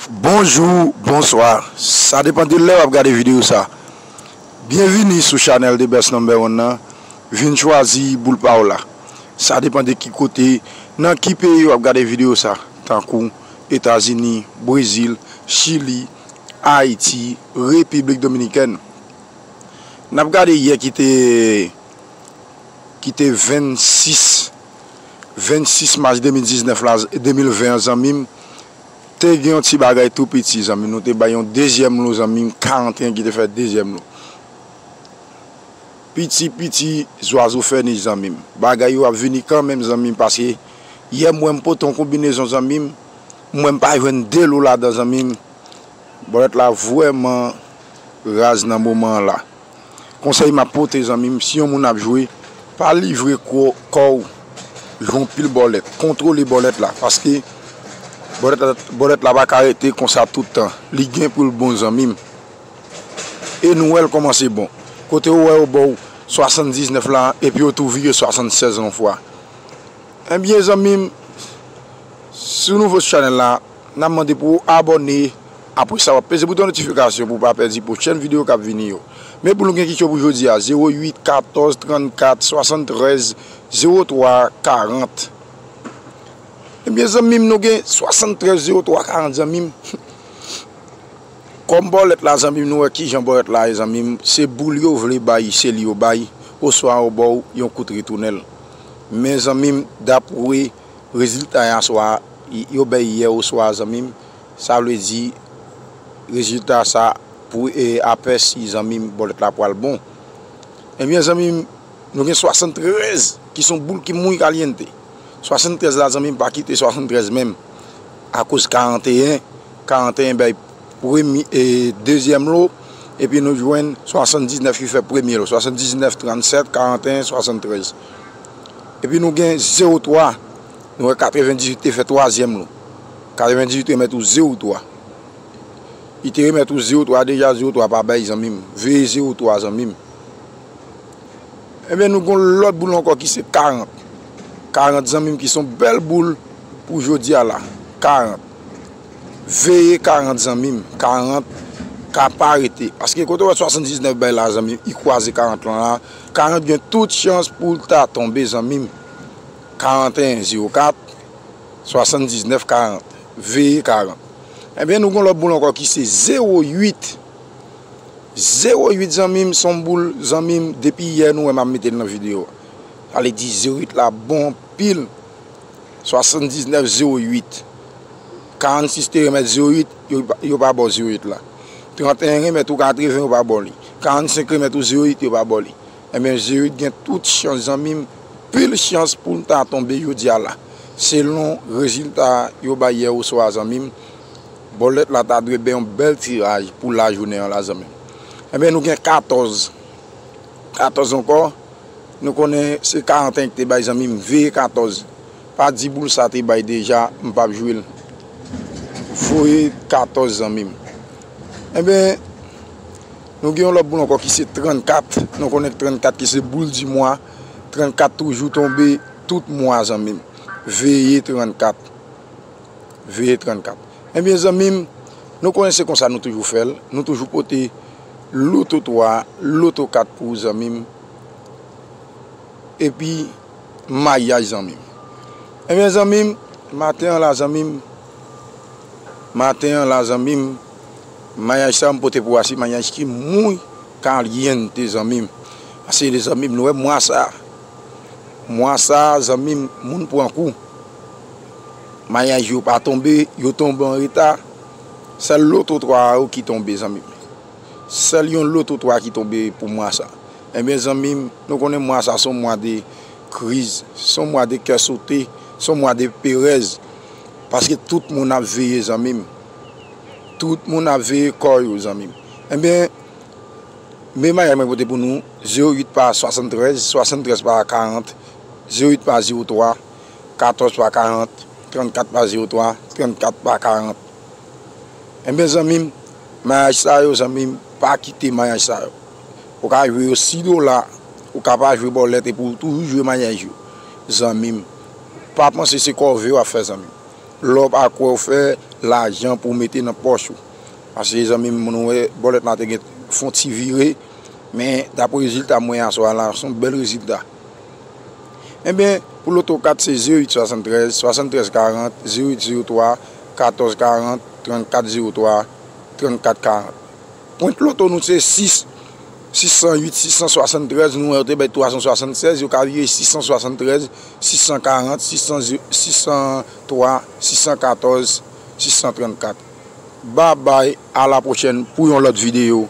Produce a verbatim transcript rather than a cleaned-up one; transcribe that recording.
Bonjou, bonswa. Sa depann de lè w ap gade videyo sa. Byenvini sou chanèl The Best Number One nan. Vin chwazi boul pa w la. Sa depann de ki kote, nan ki peyi w ap gade videyo sa, tankou Etazini, Brezil, Chili, Ayiti, Repiblik Dominikèn. N ap gade yè ki te ki te vennsis, vennsis mas de mil diznèf la, de mil ven an, zanmi m, te gen yon ti bagay tou piti, zanmi m. Nou te bay yon dezyèm lo, zanmi m, karanteyen ki te fè dezyèm lo. Piti, piti, zwazo fè nich, zanmi m. Bagay yo ap vini kanmenm, zanmi m, paske yè m wè m pote yon konbinezon, zanmi m. M wè m pa jwenn de lo ladan, zanmi m. Bòlèt la vrèman raz nan moman an la. Konsèy m ap pote, zanmi m, si yon moun ap jwe, pa livre kò, kò w jwe yon pil bòlèt. Kontwole bòlèt la, paske bòlèt la, bòlèt la pa ka rete konsa tout tan. Li gen pou l bon, zanmi m. E nou wè l kòmanse bon. Kote w wè yo ba w swasanndiznèf la, epi yo tou vire swasannsèz yon fwa. Ebyen, zanmi m, si w nouvo sou chanèl la, n ap mande pou w abòne. Apre sa, w ap peze bouton notifikasyon pou w pa pèdi pwochèn videyo k ap vini yo. Men pou nou gen ki cho pou jodi a, zewo uit katòz trannkat swasanntrèz zewo twa karant. Ebyen, zanmi m, nou gen swasanntrèz zewo twa karant, zanmi m. Kòm bòlèt la, zanmi m, nou wè kijan bòlèt la ye, zanmi m. Se boul yo vle bay, se li yo bay, oswa yo ba w yon kout retounèl. Men, zanmi m, dapre rezilta yè swa, yo bay yè oswa, zanmi m, sa vle di rezilta sa pou, e, apèsi, zanmi m, bòlèt la pral bon. Ebyen, zanmi m, nou gen swasanntrèz ki se yon boul ki muy caliente. Swasanntrèz la, zanmi m, pa kite swasanntrèz menm. Akoz karanteyen, karanteyen bay premye, e, dezyèm lo, epi nou jwenn swasanndiznèf ki fè premye lo. Swasanndiznèf, trannsèt, karanteyen, swasanntrèz. Epi nou gen zewo twa, nou wè katrevendizuit te fè twazyèm lo. Katrevendizuit remèt ou zewo twa. Li te remèt ou zewo twa deja, zewo twa pa bay, zanmi m. Veye zewo twa, zanmi m. Ebyen, nou gen lòt boul ankò ki se karant. Karant, zanmi m, ki se yon bèl boul pou jodi a la. Karant. Veye karant, zanmi m. Karant ka pa rete. Paske kote w wè swasanndiznèf bay la, zanmi m, li kwaze karant lan la. Karant gen tout chans pou l ta tonbe, zanmi m. Karanteyen zewo kat, swasanndiznèf karant. Veye karant. Ebyen, nou gen lòt boul ankò ki se zewo uit. Zewo uit, zanmi m, se yon boul, zanmi m, depi yè nou wè m ap mete l nan videyo. Sa vle di zewo uit la bon anpil. Swasanndiznèf zewo uit. Karannsis te remèt zewo uit, yo, yo pa ba w zewo uit la. Tranteyen remèt ou katreven, yo pa ba w li. Karannsenk remèt ou zewo uit, yo pa ba w li. Ebyen, zewo uit gen tout chans, zanmi m, pil chans pou l ta tonbe jodi a la. Selon rezilta yo bay yè oswa, zanmi m, bòlèt la ta dwe bay yon bèl tiraj pou lajounen an la, zanmi m. Ebyen, nou gen katòz. Katòz ankò, nou konnen se karanteyen ki te bay, zanmi m, veye katòz. Pa di boul sa te bay deja, m p ap jwe l. Voye katòz, zanmi m. Ebyen, nou gen yon lòt boul ankò ki se trannkat. Nou konnen trannkat ki se boul di mwa. Trannkat toujou tonbe tout mwa, zanmi m. Veye trannkat. Veye trannkat. Ebyen, zanmi m, nou konnen se konsa nou toujou fè l. Nou toujou pote loto twa, loto kat pou ou, zanmi m. Epi, mayaj, zanmi m. Ebyen, zanmi m, maten an la, zanmi m, maten an la, zanmi m, mayaj sa a m pote pou w a, se mayaj ki muy caliente, zanmi m. Paske, zanmi m, nou wè mwa sa a. Mwa sa a, zanmi m, moun pran kou. Mayaj yo pa tonbe, yo tonbe an reta. Sèl loto twa yo ki tonbe, zanmi m. Sèl yon loto twa ki tonbe pou mwa sa. Ebyen, zanmi m, nou konnen mwa sa se yon mwa de kriz, se yon mwa de kè sote, se yon mwa de perèz. Paske tout moun ap veye, zanmi m. Tout moun ap veye kò yo, zanmi m. Ebyen, men mayaj mwen pote pou nou, zewo uit pa swasanntrèz, swasanntrèz pa karant, zewo uit pa zewo twa, katòz pa karant, trannkat pa zewo twa, trannkat pa karant. Ebyen, zanmi m, mayaj sa yo, zanmi m, pa kite mayaj sa yo. Ou ka jwe yo sis dola, ou ka pa jwe bòlèt epi w toujou jwe mayaj yo. Zanmi m, pa panse se kòve w ap fè, zanmi m. Lè w pa kwè w fè, lajan pou w mete nan pòch ou. Paske zanmi m, nou wè bòlèt la te gen fon ti vire, men dapre rezilta m wè aswè a la, se yon bèl rezilta. Ebyen, pou loto kat se zewo uit swasanntrèz, swasanntrèz karant, zewo uit zewo twa, katòz karant, trannkat zewo twa, trannkat karant. Pwent loto nou se sis, sis san uit, sis san swasanntrèz, nou wè yo te bay twa san swasannsèz, yo ka vire sis san swasantrèz, sis san karant, sis san, sis san twa, sis san katòz, sis san trannkat. Babay, a la pwochèn pou yon lòt videyo.